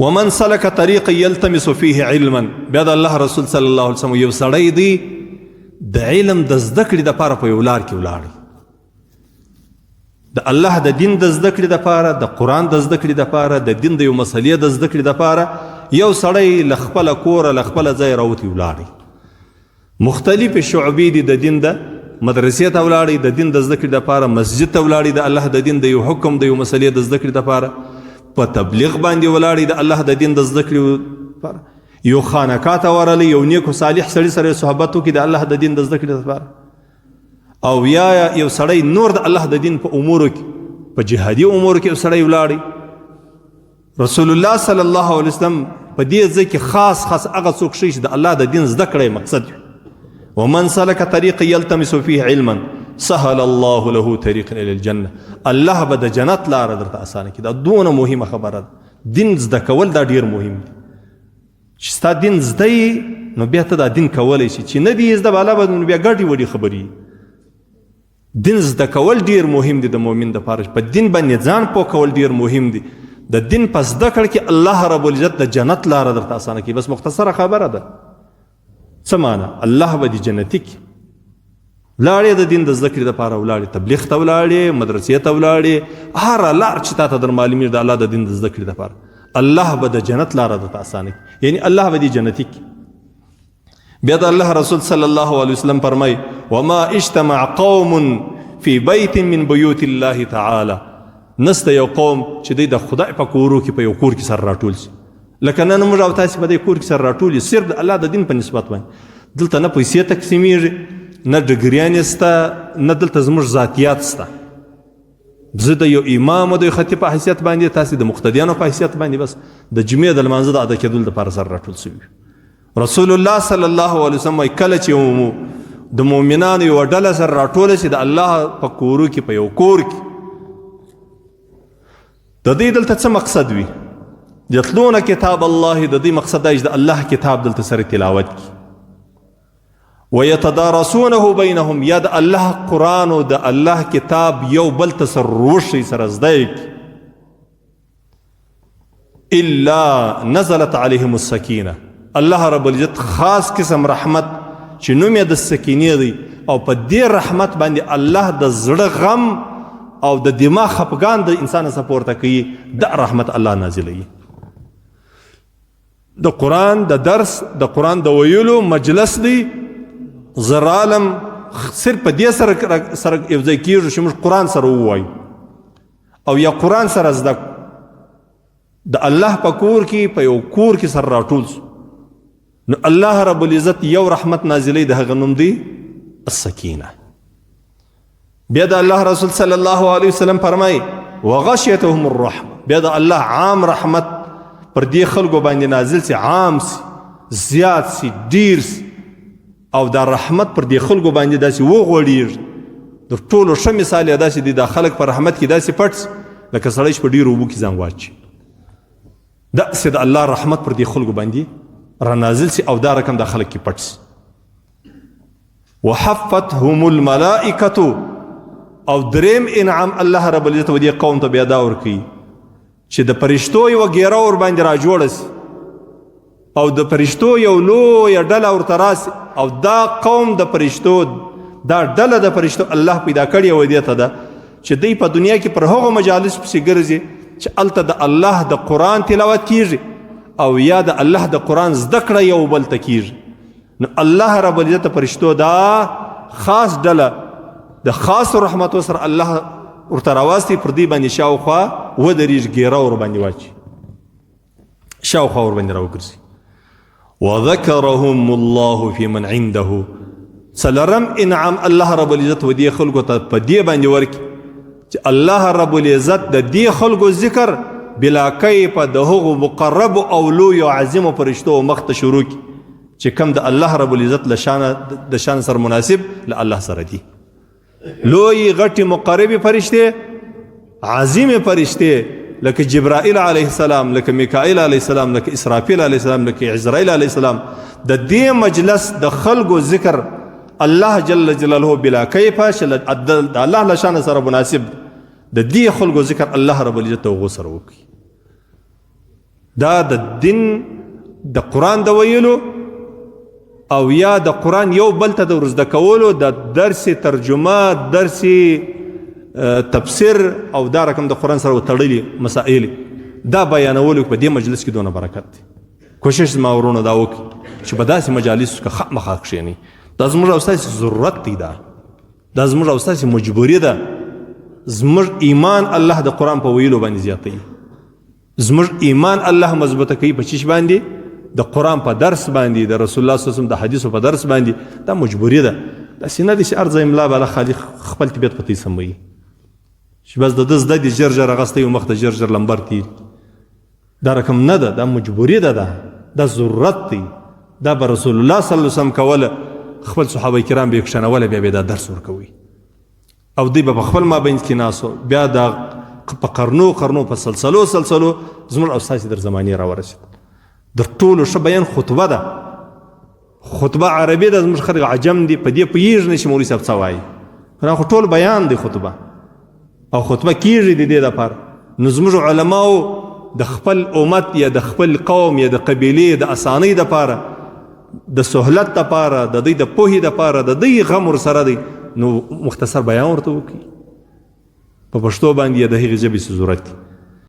ومن سلک طریقا یلتمس فیه علما، بیا د الله رسول صلی الله علیه وسلم یو سړی دی د علم د زده کړې دپاره په یو لار کې ولاړ، د الله د دین د زده کړې دپاره، د قرآن د زده کړې دپاره، د دین د یو مسلې د زده کړې دپاره یو سړی له خپله کوره له خپله ځایه راوتی ولاړی. مختلفې شعبې دي د دین، د مدرسې ته ولاړی د دین د زده کړې دپاره، مسجد ته ولاړی د الله د دین د یو حکم د یو مسلې د زده کړې دپاره، په تبلیغ باندې ولاړی د الله د دین د زده کړې لپاره، یو خانقاه ته ورغلی یو نیک و صالح سړي سره صحبت وکړي د الله د دین د زده کړې لپاره، او یا یو سړی نور د الله د دین په امورو کې، په جهادي امورو کې یو سړی ولاړی. رسول الله صلی الله علیه وسلم په دې ځای کې خاص خاص هغه څوک ښیي چې د الله د دین زده کړه یې مقصد وي. ومن سلک طریقا یلتمس فیه علما سهل الله له طریقا الی الجنه، الله به د جنت لاره درته اسانه کړي. دا دونه مهمه خبره ده، دین زده کول دا ډیر مهم دی. چې ستا دین زده یې نو بیا ته دا دین کولی شي، چې نه دی زده بالا به نو بیا ګډې وډې خبرې. دین زده کول ډیر مهم دی د مؤمن دپاره، په دین باندې ځان پوه کول ډیر مهم دی. د دین په زده کړه کې الله رب العزت د جنت لاره درته اسانه کوي. بس مختصره خبره ده، څه معنی؟ الله به دې جنتي کړي. لاړې د دین د زده کړې دپاره ولاړې، تبلیغ ته ولاړې، مدرسې ته ولاړې، هره لار چې تا ته در معلومېږي د الله د دین د زده کړې دپاره، الله به د جنت لاره درته اسانه کړي، یعنی الله به دې جنتي کړي. بیا د الله رسول صلی الله علیه وسلم فرمای: وما اجتمع قوم فی بیت من بیوت الله تعالی، نسته یو قوم چې دوی د خدای په کورو کې په یو کور کې سره راټول سي، لکه نن موږ او تاسې په دې کور کې سره راټول یو، صرف د الله د دین په نسبت باندې. دلته نه پیسې تقسیمیږي، نه ډګریانې سته، نه دلته زموږ ذاتیات سته. زه د یو امام او د یو خطیب په حیثیت باندې، تاسې د مقتدیانو په حیثیت باندې، بس د جمعې د لمانځه د ادا کېدلو دپاره سره راټول سوي. رسول الله صلی الله علیه وسلم وایي کله چې د مؤمنانو یوه ډله سره راټوله شي د الله په کورو کې په یو کور کې، د دې دلته څه مقصد وي؟ یتلون کتاب الله، د دې مقصد دا چې د الله کتاب دلته سره تلاوت کی، ويتدارسونه بینهم، یا د الله قرآن او د الله کتاب یو بل ته سره وښي، سره زده یې کړي. الا نزلت عليهم السکینه، الله رب العزت خاص قسم رحمت چې نوم یې د سکینې دی، او په دې رحمت باندې الله د زړه غم او د دماغ خپګان د انسان څخه پورته کوي. د رحمت الله نازلوي. د قرآن د درس، د قرآن د ویلو مجلس دی. زه رالم صرف په دې سره سره یو ځای کېږو چې موږ قرآن سره ووایو او یا قرآن سره زده. د الله په کور کې په یو کور کې سره راټول سو، نو الله رب العزت یو رحمت نازلې، د هغه نوم دی السکینه. بیا د الله رسول صلی الله علیه وسلم فرمای: وغشیتهم الرحمه، بیا د الله عام رحمت پر دې خلکو باندې نازل سي، عام سي، زیات سي، ډیر سي، او دا رحمت پر دې خلکو باندې داسې وغوړیږي. د ټولو ښه مثال یې داسې دی، دا خلک په رحمت کې داسې پټ سي لکه سړی چې په ډېرو اوبو کې ځان واچي. داسې د الله رحمت پر دې خلکو باندې رانازل سي او دا رقم دا خلک کې پټ سي. وحفتهم الملائکة، او دریم انعام الله رب العزت و دې قوم ته بیا دا ورکوي چې د پرشتو یوه ګیره ور باندې را جوړه سي او د پرشتو یو لویه ډله ورته راسي، او دا قوم د پرشتو دا ډله د پرشتو الله پیدا کړې او دې ته ده چې دوی په دنیا کې پر هغو مجالس پسې ګرځي چې هلته د الله د قرآن تلاوت کیږي او یا د الله د قرآن زده کړه یو بل ته کیږي. نو الله رب العزت پرشتو دا خاص ډله د خاص رحمتو سره الله ورته راوستي، پر دې باندې شاوخوا ودرېږي، ګیره ور باندې واچي، شاوخوا ور باندې راوګرځي. وذکرهم الله فی من عنده، څلورم انعام الله رب العزت و دې خلکو ته په دې باندې ورکړي چې الله رب العزت د دې خلکو ذکر بلا کیف د هغو مقرب او لوی او عظیم فرشتو مخ ته شروع کړي چې کوم د الله رب العزت له شان د شان سره مناسب له الله سره دي. لوی غټي مقربي فرشته، عظیم فرشته، لکه جبرائیل علیه السلام، لکه میکائیل علیه السلام، لکه اسرافیل علیه السلام، لکه عزرائیل علیه السلام، د دې مجلس د خلکو ذکر الله جل جلاله بلا کیف چې د الله له شان سره مناسب د دې خلکو ذکر الله رب العزت هغو سره وکړي. دا د دین د قرآن د ویلو او یا د قرآن یو بل ته د ورزده کولو د درس ترجمه، درس تفسیر او دا رقم د قرآن سره تړلي مسائل دا بیانولو په دې مجلس کې دونه برکت دی. کوشش زما ورونه دا وکړي چې په داسې مجالسو کې خامخا کښېنئ. دا زموږ او ستاسې ضرورت دی، دا زموږ او ستاسې مجبوري ده. زموږ ایمان الله د قرآن په ویلو باندې زیاتوي، زموږ ایمان الله مضبوطه کوي په چیش باندې؟ د قرآن په درس باندې، د رسول الله صلی الله علیه وسلم د حدیثو په درس باندې. دا مجبوري ده. داسې نه دی چې هر ځای ملا بالا خالي خپل طبیعت په تی سموي چې بس د ده زده دي ژر ژر اغستی او مخ ته ژر ژر لمبر تېر. دا رقم نه ده، دا مجبوري ده، دا ضرورت دی. دا به رسول الله صلی الله علیه وسلم کوله، خپل صحابه کرام به یې کښېنوله، بیا به دا درس ورکوي او دوی به په خپل مابین کې ناست. بیا دا په قرنو قرنو په سلسلو سلسلو زموږ او ستاسې در زمانې راورسېد. د ټولو ښه بیان خطبه ده، خطبه عربي ده. زموږ خلک عجم دي، په دې پوهېږي نه چې مولوي صاحب څه وایي. دا خو ټول بیان دی خطبه، او خطبه کېږي د دې دپاره. نو زموږ علماو د خپل امت یا د خپل قوم یا د قبیلې د اسانۍ دپاره، د سهولت دپاره، د دوی د پوهې دپاره، د دوی غم ورسره دی، نو مختصر بیان ورته وکړي په پښتو باندې یا د هغې ژبې څه ضرورت دی.